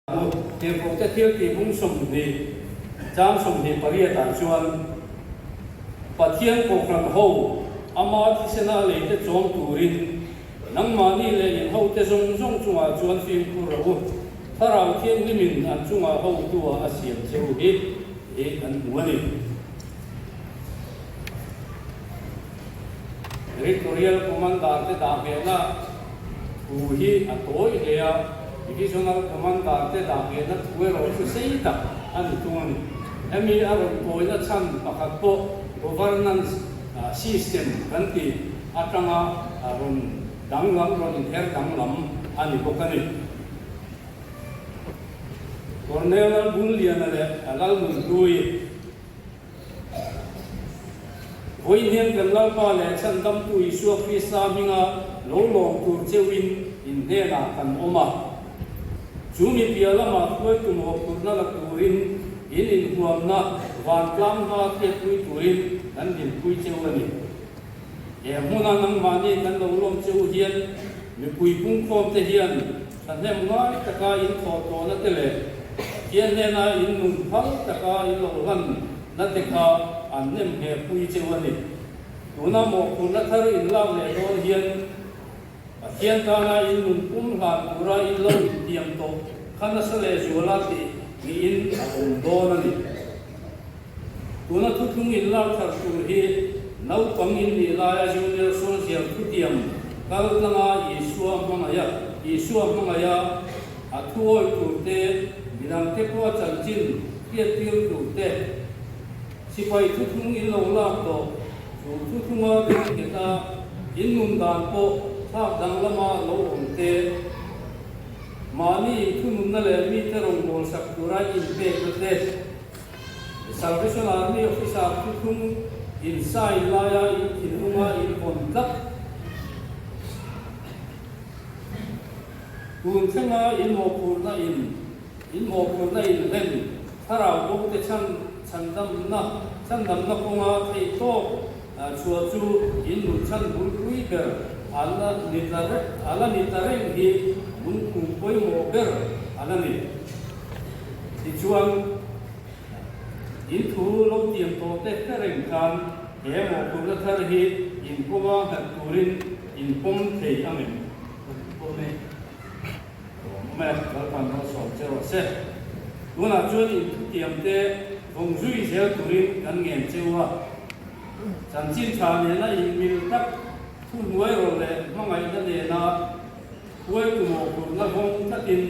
Hmu tirhkohte thil tih bung 20 chang 28 ah chuan Pathian kohhran ho ama thisena leite chawm turin nangmahni leh in hote zawng zawng chungah chuan fimkhur rawh u, Thlarau Thianghlimin an chungah hotu-ah a siam che u hi hi kan hmu a ni. Territorial Commander te dah nghehna thu hi a tawi hle a, Divisional Commander te dah nghehna thu erawh chu sei tak a ni thung a ni. Hemi a rawn tawina chhan pakhat pawh Governance System kan tih atanga rawn danglam, rawn inher danglam a ni bawk a ni. Colonel Lalbunliana leh Lalnunhlui. Vawiin hian kan Lalpa leh Chhandamtu Isua Krista hminga lo lawm tur cheuhin in hnenah kan awm a. Chu mi piah lamah hruaitu mawhphurhna la turin in inhuamna vantlang hma hriatpui turin kan dinpui cheu a ni. He hmuna nangmahni kan lo lawm cheu hian mipui pungkhawmte hian Thahnem ngai taka in thawh tawhna te leh Pathian hnena in nun phal taka in lo hlan na te kha an nem ngheh pui cheu a ni. Tuna mawhphurhna thar in lak leh dawn hian Pathian tana in nun pum hlan tura in lo intiam tawh kha nasa leh zuala tih niin a awm dawn a ni. Tuna thuthlung in lak thar tur hi naupang in nih laia Junior Soldier thutiam kal tlanga Isua hmangaih a, Isua hmangaih a, a thuawi tur te, midangte pawh a chanchin hriattir tur te, sipai thuthlung in lo lak tawh chu thuthlunga ding nghet a, in nun dan pawh thlak danglama lo awm te, mahni inthununna leh mite rawngbawlsak tura inpekna te, Salvation Army Officer thuthlung in sign laia in thinlunga in vawn tlat. Tun thlenga in mawhphurhna in in mawhphurhna in hlen thlarau bo te chhan chhandamna chhandamna kawnga theih tawk chhuah chu in nun chhan bulpui ber a la ni ta a la ni ta reng hi lungphum pawimawh ber a la ni. Tichuan, in thu lo tiam tawh te hre reng khan he mawhphurhna thar hi in pawma nghat turin in pawm thei ang em? Kan pawm e. Awm e, Lalpan malsawm che rawh se. Tunah chuan in thu tiam te vawng zui zel turin kan ngen cheu a. Chanchin tha nena inmil tak thu hnuai rawh leh hmangaihna nena Hruaitu mawhphurhna vawng tlatin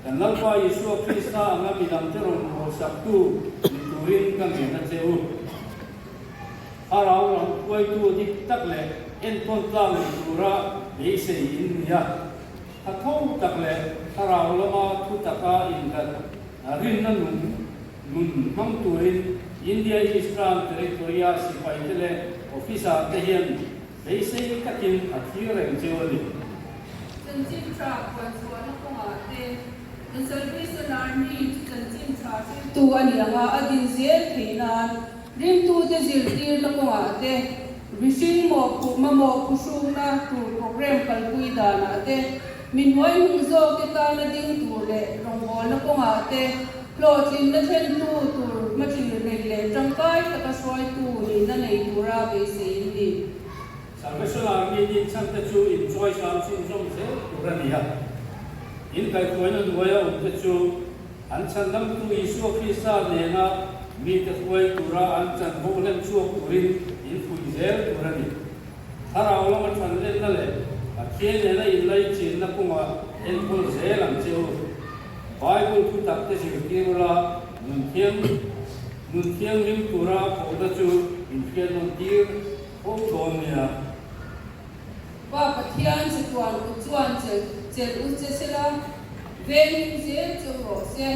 kan Lalpa Isua Krista anga midangte rawn hawsaktu ni turin ka ngen a che u. Thlarau lam hruaitu dik tak leh enkawl tlang ni tura beisei in ni a, tha tho tak leh thlarau lama thu taka innghat rinna nung nun hmang turin India Eastern Territory-a sipaite leh officer-te hian Beisei takin a thlir reng cheu a ni. Chanchin tha puanchhuahna kawngah te The Salvation Army chu chanchin tha hriltu a ni anga a din zel theih nan ringtute zirtirna kawngah te, mihring mawhphuh mamawh phuhrukna tur program kalpui danah te, mi hnuaihnung zawkte tana ding tur leh rawngbawlna kawngah te hlawhtlinna thlentu tur hmathlir nei leh tangkai taka hruaitu nihna nei tura beisei in ni. Salvation Army din chhan te chu inchawi sang chhunzawm zel tur a ni a. In kaihhruaina hnuaia awm te chu an chhandamtu Isua Krista nena mite hruai tura an chanvo hlen chhuak turin in fuih zel tur a ni. Thlarau lama thanlenna leh Pathian nena inlaichinna kawngah enkawl zel ang che u. Bible thu tak te zirtir ula, nun thiang nun thianghlim tura kohna chu inhriat nawn tir fo dawn nia. Pa Pathian chatuan kut chuan chelh chelh u che sela, venghim zel che u rawh se.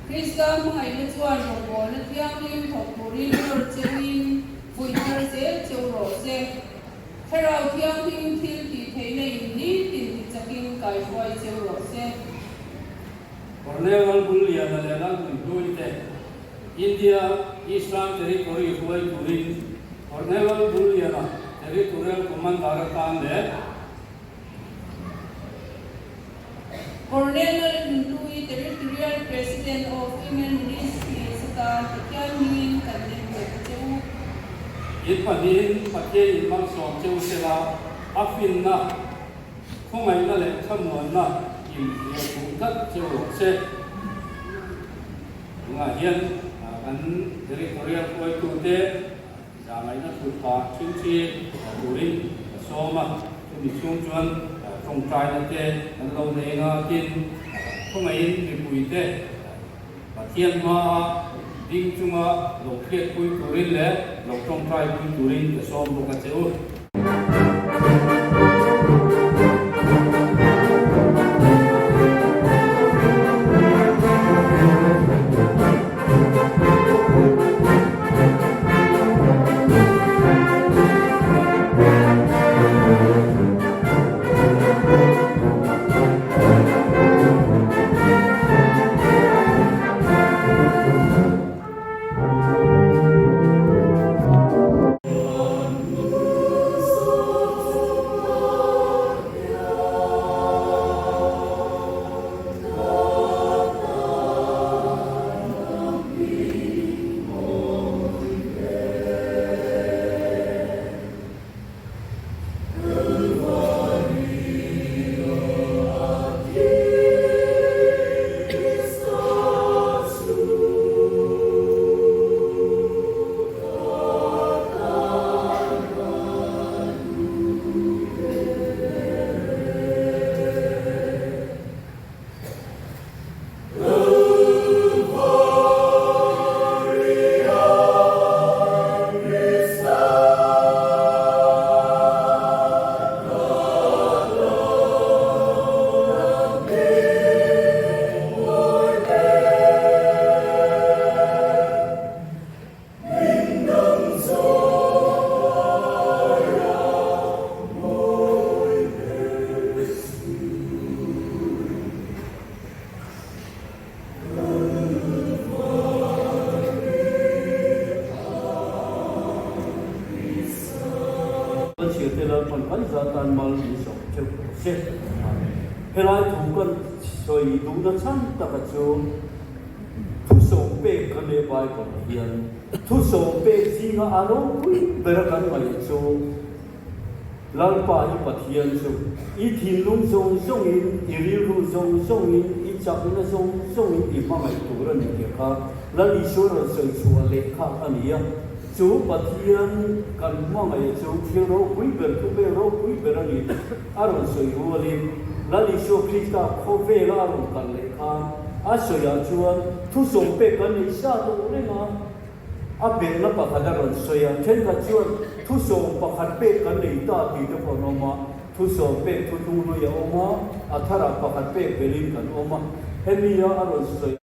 Krista hmangaihna chuan rawngbawlna thianghlim thawk turin nawr cheuin fuih thar zel che u rawh se. Thlarau Thianghlim thil tih theihna in nitin ti chakin kaihruai cheu rawh se. Colonel Lalbulliana leh Lalnunhlui te India Eastern Territory hruai turin Colonel Lalbulliana Territorial Commander atan leh. Colonel Lalnunhlui, Territorial President of Female Ministries atan Pathian hmingin kan nem nghet a che u. In pahnihin Pathian in malsawm che u sela, a finna, khawngaihna leh thlamuanna in hliah fuh tlat che u rawh se. Tunah hian kan Territorial hruaitute Zahngaihna thutpah chhungchi turin ka sawm a, chumi chhung chuan tawngtaina te an lo nei anga tin khawngaihin mipuite Pathian hmaa ding chunga lo hriatpui turin leh lo tawngtaipui turin ka sawm bawk a che u. Kan chhiarte Lalpan kan za tan mal min sawm theuh rawh se. Amen. Helai thu kan sawi duhna chhan taka chu Thusawm pek kan leh Bible ah hian thusawm pek zinga a ropui bera kan ngaih chu Lalpa i Pathian chu i thinlung zawng zawngin, i rilru zawng zawngin, i chakna zawng zawngin i hmangaih tur a ni tih kha Lal Isua rawn sawi chhuah leh kha a ni a. Chu Pathian kan hmangaih chu thil ropui ber, thupek ropui ber a ni a rawn sawi rualin Lal Isua Krista khawvela a rawn kal leh khan a sawiah chuan thusawm pek kan nei sa tawh reng a, a belhna pakhat a rawn sawi a, thenkhat chuan thusawm pakhat pek kan nei ta tih te pawh an awm a, thusawm pek thuthlung hlui a awm a, a tharah pakhat pek belhin kan awm a, hemi a a rawn sawi.